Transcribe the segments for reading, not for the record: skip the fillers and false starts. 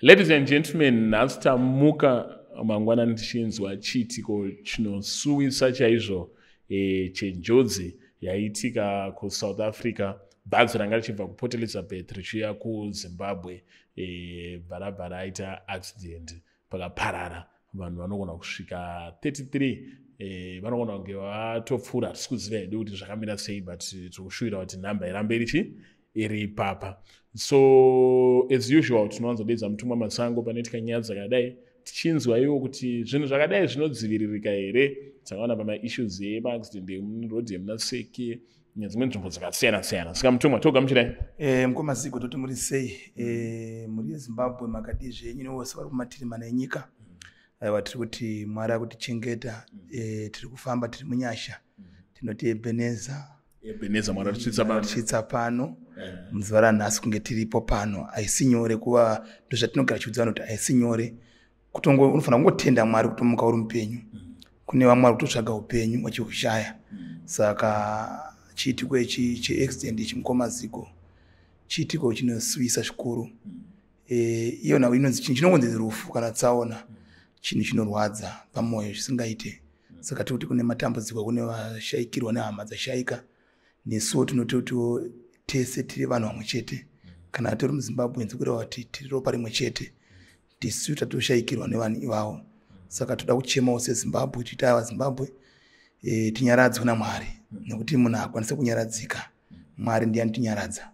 Ladies and gentlemen, nhasi tamuka mangwanani tichinzwa chiitiko chinosuwisa chaizvo chenjodzi yaitika kuSouth Africa. Bhazi ranga richibva kuPort Elizabeth richiuya kuZimbabwe, bva rabva raita accident, pakaparara vanhu vanogona kusvika 33, vanogona kunge vatopfuura. Hatisi kuziva hedu kuti zvakamira sei, but tiri kushuvira kuti nhamba irambe irichi iri ipapa. So as usual, tinowanzodeedza Mutumwa Masango panoitika nyaya dzakadai, tichinzwa iwo kuti zvinhu zvakadai zvinodziviririka here. Takaona pamaissues emaaccident emurodhi yemunaSeke nedzimwe nzvimbo dzakasiyana siyana. Saka Mutumwa, togamuchirai. Mukoma Zigo, toti muri sei? Muri yeZimbabwe, makadii zvenyu nevose vari kumativi mana enyika? Aiwa, tiri kuti Mwari akutichengeta. Tiri kufamba tiri munyasha. Tinoti Ebeneza. Ebeneza, Mwari atisvitsa pano. Tisvitsa pano muzuva ranhasi. Kunge tiripo pano haisi nyore kuva, ndozvatinogara chiudza vanhu kuti haisi nyore kutongo, unofanira kungotenda Mwari kutomuka uri mupenyu. Kune vamwe vari kutotsvaga upenyu vachihushaya. Saka chiitiko ichi cheaccident ichi, mukoma Zigo, chiitiko chinosuwisa zvikuru. Iyona inonzi chinhu chinongonzi rufu kana tsaona, chinhu chinorwadza pamwoyo zvisingaite. Saka tiri kuti kune matambudziko, kune vashayikirwa nehama dzashayika. Nesuwo tinototiwo tese tiri vanhu vamwe chete. Kana tiri muZimbabwe, nzikureva kuti tiri ropa rimwe chete, tisu tatoshayikirwa nevanhu ivavo. Saka toda kuchemawo seZimbabwe, tiita vaZimbabwe, tinyaradzwe naMwari, nekuti munhu haakwanisi kunyaradzika, Mwari ndiye anotinyaradza.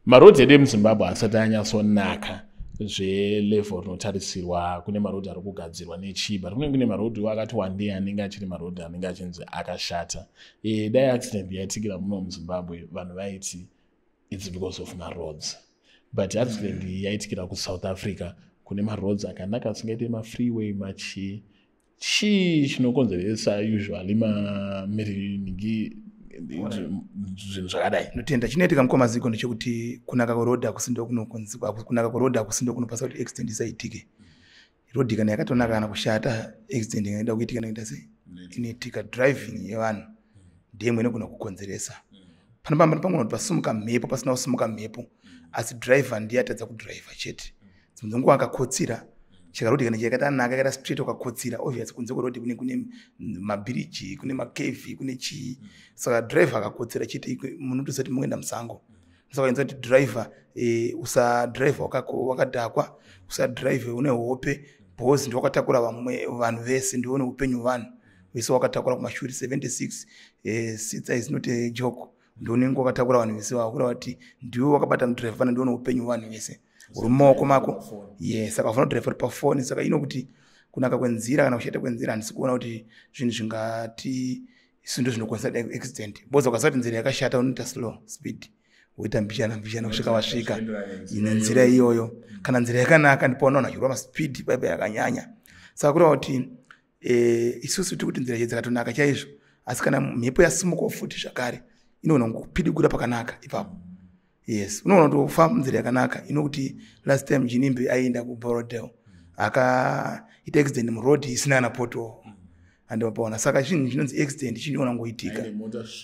Marodhi edu emuZimbabwe asati anyatsonaka zvelevel rinotarisirwa. Kune marodhi ari kugadzirwa nechii, but kunenge kune marodhi akati wandei anenge achiri marodhi anenge achinzi akashata. Dai accident yaitikira muno muZimbabwe, vanhu vaiti it's because of maroads, but accident iyi yaitikira kuSouth Africa kune maroads akanaka asingaite mafreeway machii. Chii chinokonzeresa usually mamiringi, zvinhu zvakadai? Notenda. Chinoitika, mukoma Zigo, ndechekuti kunaka kwerodhi hakusi kunaka kwerodhi hakusi ndo kunopasa kuti accident isaitike. Rodhi kana yakatonaka kana kushata, accident inoda kuitika inoita sei? Inoitika. Driving yevanhu ndeyimwe inogona kukonzeresa. Panopamba pamwe kuti pasumuka mhepo, pasina kusumuka mhepo, asi driver ndiye atadza kudhiraivha chete. Dzimwe dzenguva akakotsira cheka, rodhi kana chakatanaka, yakaita straight, ukakotsira, obvious kunze kwerodhi kune mabhiriji, kune macurve, kune chii. Saka driver akakotsira chete, munotozati munoenda musango. Saka inza kuti driver, usadhiraivha wakadhakwa, usadhiraivhe une hope, because ndiwakatakura vamwe vanhu vese, ndione upenyu hwevanhu vese wakatakura kumashure. 76 seats is not a joke. Ndiunenge wakatakura vanhu vese vavo, kureva kuti ndiwe wakabata mudhiraivha pana, ndione upenyu hwevanhu vese uri mumaoko mako. Ye, saka ufana kudhiraivha uri pafoni. Saka ino kuti kunaka kwenzira kana kushata kwenzira, handisi kuona kuti zvinhu zvingati isu ndo zvinokonzera accident, because ukasati nzira yakashata, unoita slow speed, woita mbichana mbichana kusvika wasvika ine nzira iyoyo. Kana nzira yakanaka, ndipo unoona achirwa maspeed paipa yakanyanya. Saka kureva kuti isusu tiri kuti nzira idzi dzakatonaka chaizvo, asi kana mhepo yasimukawo futi zvakare, inogona kupidigura pakanaka ipapo. Yes, unoona kuti ufamba munzira yakanaka inokuti last time Ginimbi aienda kuBorrowdale, akaita accident muroad isina kana pothole, andimapaona. Saka chinhu chinonzi accident chinogona kungoitika.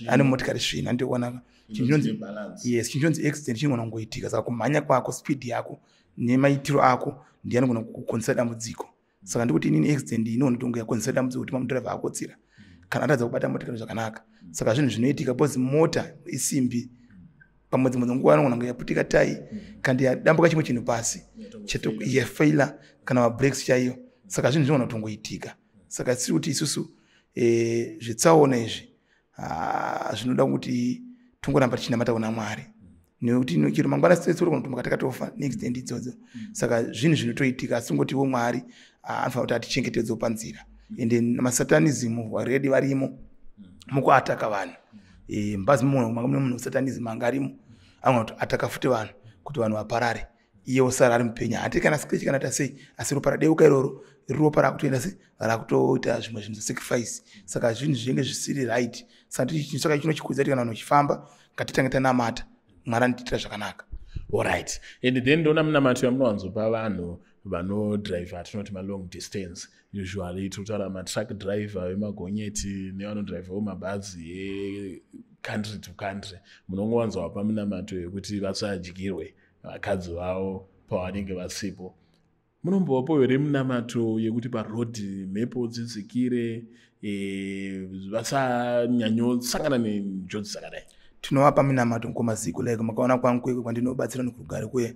Ane motikari svina, andikuona chinhu chinonzi, yes, chinhu chinonzi accident chinogona kungoitika. Saka kumhanya kwako, speed yako nemaitiro ako ndiye anogona kukonzesa dambudziko. Saka ndikuti inini accident inoona kuti yakonzesa dambudziko kuti mamudhiraivha akotsira kana atadza kubata motikari zvakanaka. Saka zvinhu zvinoitika because mota isimbi. Pamwe dzimwe dzenguva anogona kunge yaputika tai kana yadambuka chimwe chinhu pasi, yafaila kana mabrakes chaiyo. Saka zvinhu zvinogona kutongoitika. Saka tiri kuti isusu zvetsaona izvi zvinoda kuti tongoramba tichinamata kuna Mwari, nekuti chero mangwana setsuri kunotomuka takatofa neaccident idzodzo. Saka zvinhu zvinotoitika, asi tingotiwo Mwari anofanira kuti atichengetedzewo panzira. Ende masatanism already varimo mukuataka vanhu. Mbazi mumwe munhu satanism anga arimo, anogona kuti ataka futi vanhu kuti vanhu vaparare, iye osara ari mupenyu. Hati kana scratch kana tasei, asi ropa radeuka iroro, ropa rakutoenda se rakutoita zvimwe zvinhu, sacrifice. Saka zvinhu zvinenge zvisiri right. Saka chinochikudza kuti kana vanhu vachifamba, ngatitange tanamata, Mwari anotiitira zvakanaka. Alright, and then ndoona munamato yamunowanzopa vanhu vanodhiraivha, tinoti malong distance. Usually tiri kutaura matruck driver vemagonyeti nevanodhiraivhawo mabhazi ecountry to country. Munongowanzovapa munamato yekuti vasadyirwe vakadzi vavo. Pavanenge vasipo, munombovapo here munamato yekuti parodhi mhepo dzidzikire, vasanyanyosangana nenjodzi dzakadai? Tinovapa minamato, mukoma Ziko. Like makaona kwangu kweko kwandinobatsira nekurugare kuye,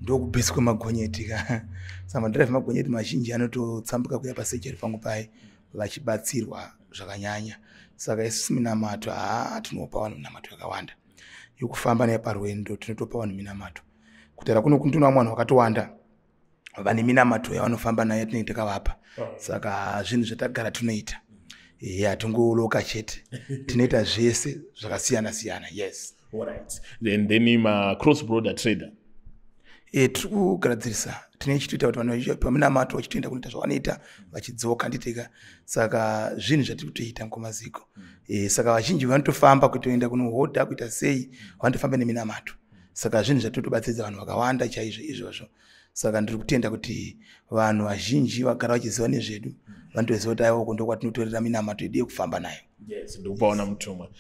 ndokubhesi kwemagonyeti ka. Saka madhiraivha magonyeti mazhinji anototsambuka kuya pasejeri pangu pai vachibatsirwa zvakanyanya. Saka isusu minamato, haa, tinopa vanhu minamato yakawanda yokufamba naye parwendo. Tinotopa vanhu minamato. Kutaura kuno, kundinoona vanhu vakatowanda vane minamato yavanofamba nayo yatinenge takavapa. Saka zvinhu zvatagara tinoita, hatingoloka chete, tinoita zvese zvakasiyana siyana, yes. Alright. Then macross border trader? Tiri kugadzirisa. Tine chitoita kuti vanhu paminamato vachitoenda kunoita zvavanoita, vachidzoka, nditeka. Saka zvinhu zvatiri kutoita, mukoma Ziko. Saka vazhinji vanotofamba kutoenda kunohodha, kuita sei, vanotofamba neminamato. Saka zvinhu zvatinotobatsiridza vanhu vakawanda chaizvo izvozvo. Saka ndiri kutenda kuti vanhu vazhinji vagara vachiziva nezvedu, vanotoziva kuti aiwa, uko ndokwatinotorera minamato yedu yekufamba nayo. Yes, ndikupaona mutumwa.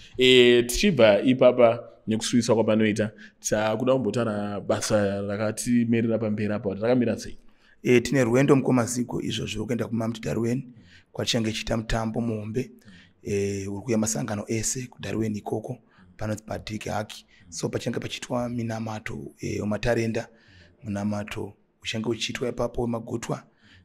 Tichibva ipapa nekusuwisa kwapanoita, takuda kumbotaura basa rakatimirira pamberi apa, kuti rakamira sei? Tine rwendo, mukoma Zigo, izvozvo kuenda kuMount Darwin kwatichange chiita mutambo muhombe uri kuuya masangano ese kuDarwin ikoko, panonzi paDik Haki. So pachange pachiitwa minamato wematarenda, munamato uchange uchiitwa ipapo wemagutwa,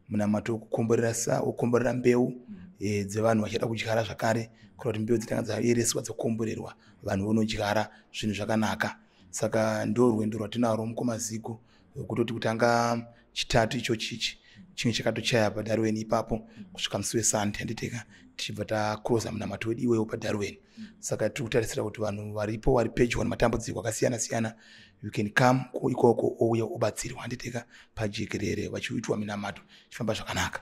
munamato wekukomborera sa wekukomborera mbeu dzevanhu vachada kudyara zvakare, kureva kuti mbeu dzitanga dzaereswa, dzokomborerwa, vanhu vonodyara zvinhu zvakanaka. Saka ndo rwendo rwatinarwo, mukoma Zigo, rwekutoti kutanga Chitatu icho chichi chinge chakatochaya paDarwin ipapo kusvika musi weSunday, handiteka, tichibva taclosa munamato wedu iwewo paDarwin. Saka tiri kutarisira kuti vanhu varipo vari pedyo nematambudziko akasiyana siyana, you can come ikoko ouya obatsirwa, handiteka, pajekerere vachiitwa minamato ichifamba zvakanaka.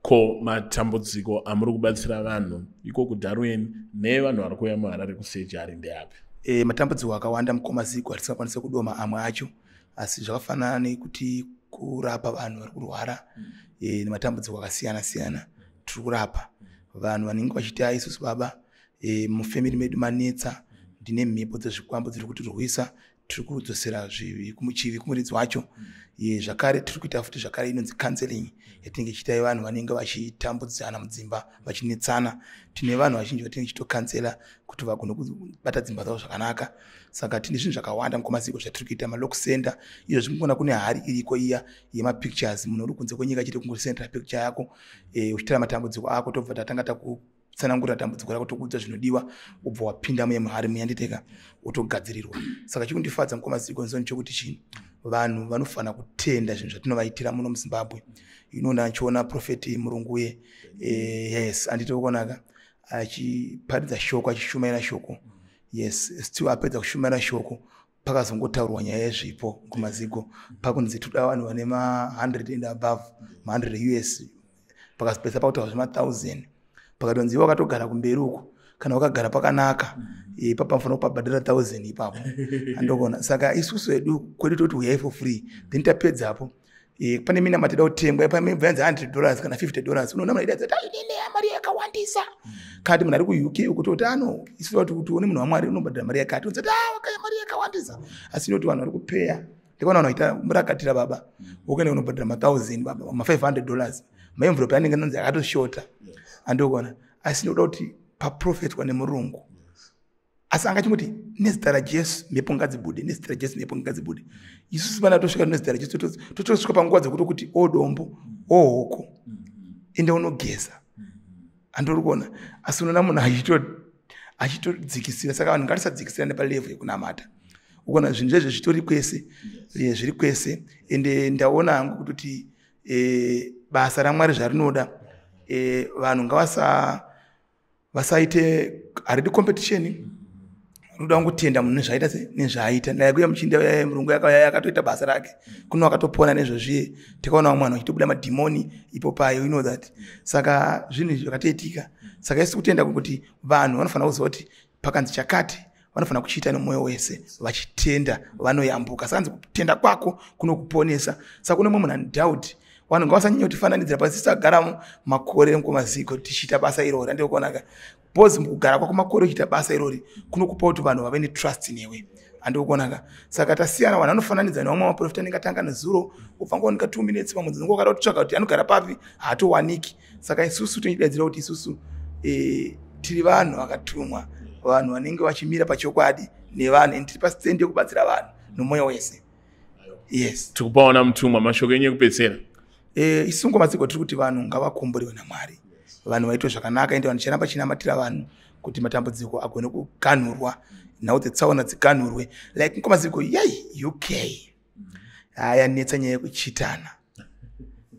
Ko matambudziko amuri kubatsira vanhu iko kuDarwin nevanhu vari kuuya muHarare kusejari ndeapi? Matambudziko akawanda, mukoma Ziko, hatisingakwanisi kudoma amwe acho, asi zvakafanana nekuti kurapa vanhu vari kurwara nematambudziko akasiyana siyana. Tiri kurapa vanhu vanenge vachiti, "Isusu baba, mufamily medu manetsa, ndine mhepo dzezvikwambo dziri kutirwisa." Tiri kudzosera chivi kumuridzi wacho. Zvakare tiri kuita futi zvakare inonzi counseling yatinenge ichiita vanhu vanenge vachitambudzana mudzimba, vachinetsana. Tine vanhu vazhinji vatinenge tichitocounsela kuti vagone kubata dzimba dzavo zvakanaka. Saka tine zvinhu zvakawanda, mukoma Ziko, zvatiri kuita. Malock center izvo zvingona kune hari iriko iya yemapictures, munhu uri kunze kwenyika chete kungosendera picture yako uchitora matambudziko ako, tobva tatanga takutsanangurira dambudziko rako, tokuudza zvinodiwa, ubva wapinda muye muhari muyanditeka, wotogadzirirwa. Saka chikundifadza, mukoma Ziko, nzoni chokuti chini, vanhu vanofanira kutenda zvinhu zvatinovaitira muno muZimbabwe. Inoona ndichiona Prophet Murunguye, yes, handitokonaka, achiparidza shoko, achishumaira shoko. Yes, still apedza kushumaira shoko, pakazongotaurwa nyaya yezvipo kumazigo, pakunzi toda vanhu vane ma100 and above, ma100 US. Pakazopedza pakutaura zvema1000, pakatonzi iwe wakatogara kumberi uku, kana wakagara pakanaka ipapa mufanira kupabhadhara 1000 ipapo, andokona. Saka isusu hedu kwedu toti uyai for free. Then tapedzapo, pane mina matida kutengwa pamebvanzi $100 kana $50. Unoona munhu aidadza kuti inini mari yakawandisa, kati munhu ari kuUK ukutoti ano isu kuti uone munhu waMwari unobhadhara mari yakati, unzati ah, wakaya mari yakawandisa. Asi inoti vanhu vari kupeya, ndikaona vanhu vaita murakatira baba, ukuenda kunobhadhara ma1000 baba, ma$500, maenvelope anenge anonzi akatoshota, andikuona. Asi ndinoda kuti paprofetwa nemurungu, asi angachingoti, "Nezita raJesu mhepo ngadzibude, nezita raJesu mhepo ngadzibude." Isusu pana tosvika nezita raJesu, totosvika panguva dzekutokuti o dombo, o hoko, ende unogeza, andori kuona. Asi unoona munhu achitodzikisira. Saka vanhu ngatisadzikisira nepalevel yekunamata. Ukuona zvinhu zvezvo zvitori kwese, zviri kwese. Ende ndaona hangu kutoti basa raMwari zvarinoda, vanhu ngavasa vasaite, haridi competition, ruda kungotenda munhu nezvaaita se nezvaaita. Ndaikuya muchinda murungu yakatoita basa rake kuno, akatopona nezvozviye. Tikaona vamwe vanhu vachitobuda madhimoni ipo payo, you know that. Saka zvinhu izvi zvakatoitika. Saka isi kutenda kuti vanhu vanofanira kuziva kuti pakanzi chakati, vanofanira kuchiita nemwoyo wese vachitenda, vanoyambuka. Saka nzi kutenda kwako kunokuponesa. Saka kune mumwe munhu ane doubt, vanhu ngavasanyanya kutifananidzira pasi. Tagara makore, mukomaziko, tichiita basa irori, andikuonaka, because mukugara kwako makore uchiita basa irori kunokupa kuti vanhu vave netrust newe. Andikuonaka. Saka tasiyana, vanhu vanofananidza nevamwe maprofita anenge atanga nezuro, ubva ngowanika 2 minutes, pamwe dzinongo wakada kutsvaga kuti anogara papi, haatowaniki. Saka isusu tinochidaidzira kuti isusu tiri vanhu vakatumwa, vanhu vanenge vachimira pachokwadi nevanhu, and tiri pastand yekubatsira vanhu nomwoyo wese. Yes. Tikupaona mutumwa, mashoko enyu ekupedzisira. Isu ngomadziko tiri kuti vanhu ngavakomborerwe naMwari, vanhu vaitwe zvakanaka, ende vanhu chiramba chinamatira vanhu kuti matambudziko agone kuganhurwa, nhau dzetsaona dziganhurwe. Like ngomadziko yai UK hayanetsa nyaya yekuchitana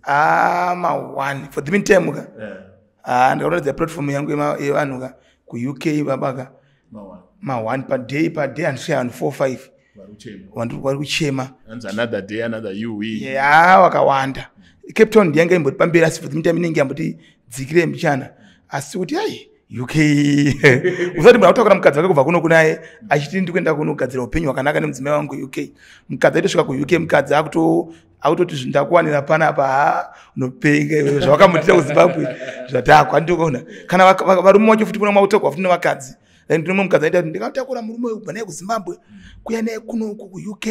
ama1 for the meantime ka. Ndakaratidza platform yangu yevanhu ka kuUK babaka ma1 paday paday, handisvika vanhu 4 5 vari kuchema. Hanzi another day, another you. Ya, wakawanda. Cape Town ndiyanga imboti pamberi, asi for the meantime inenge yamboti dzikirei mbichana. Asi kuti ai UK, usati munhu akutakura mukadzi wake kubva kuno kunaye achiti ndikuenda kunogadzira upenyu hwakanaka nemudzimai wangu UK, mukadzi aitosvika kuUK, mukadzi akutoti ndakuwanira panapa. Ha, unopenga iwewe, zvawakamutira kuZimbabwe zvatakwa. Ndikuona kana varume vacho futi kuna makutakwa futi nevakadzi. Like ndine mumwe mukadzi aita kuti ndikatakura murume uyu kubva naye kuZimbabwe kuya naye kunoku kuUK,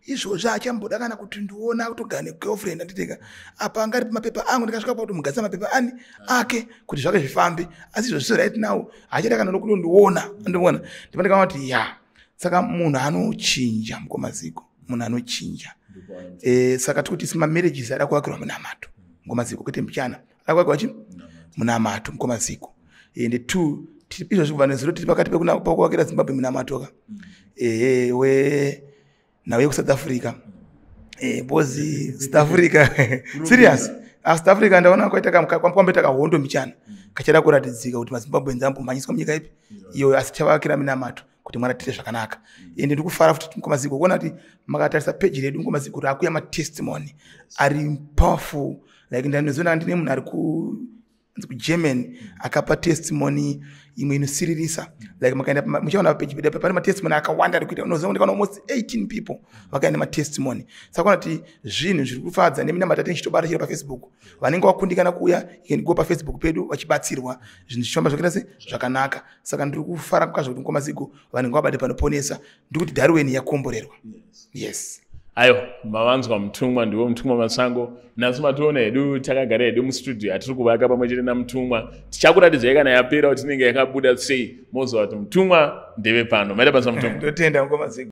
izvozvo achamboda kana kuti ndiona kutogara negirlfriend. Anditeka apa angari pamapepa angu, ndikasvika pakuti mugadzisa mapepa ani ake kuti zvake zvifambe, asi izvozvo right now haachada kana nokutondiona. Andiona ndipa ndikaona kuti ya, saka munhu anochinja mukomaziko, munhu anochinja. Saka tikuti isi mamarriages ada kuvakirwa munamato mukomaziko, kwete mbichana, ada kuvakirwa chi munamato mukomaziko. Ende two, izvozvi kubva nezuro tiri pakati pekuvakira Zimbabwe munamato ka, ehe, we nhau yekuSouth Africa. Because South Africa serious. South Africa ndaona kwaita kwamboita kahondo mbichana kachada kuratidzika kuti maZimbabweans ambomhanyiswa munyika ipi iyo, asi tichavakira minamato kuti Mwari atiite zvakanaka. Ende ndiri kufara futi mukomaziko kuona kuti makatarisa peji redu mukomaziko kuti akuya matestimony ari powerful. Like ndanozoona ndine munhu ari kuGermany akapa testimony imwe inosiririsa. Like makaenda muchaona papeji pedu pane matestimony akawanda ari kuita, unoziva ndikaona almost 18 people vakaenda matestimony. Saka kuona kuti zvinhu zviri kufadza neminamata tinenge chitobata chiri paFacebook, vanenge vakundikana kuuya, you can go paFacebook pedu vachibatsirwa, zvinhu zvichifamba zvakaita se zvakanaka. Saka ndiri kufara kwazvo kuti mukomaziko vanhu ngavabate panoponesa, ndikuti Darwin yakomborerwa. Yes. Ayo, mavanzwa mutumwa, ndiwo mutumwa Masango. Nhasi mationa hedu takagara hedu mustudio atiri kuvaka pamwe chete namutumwa. Tichakuratidzai kana yapera kuti inenge yakabuda sei, moziva kuti mutumwa ndeve pano. Maita basa, mutumwa. Ndotenda mukomaziko.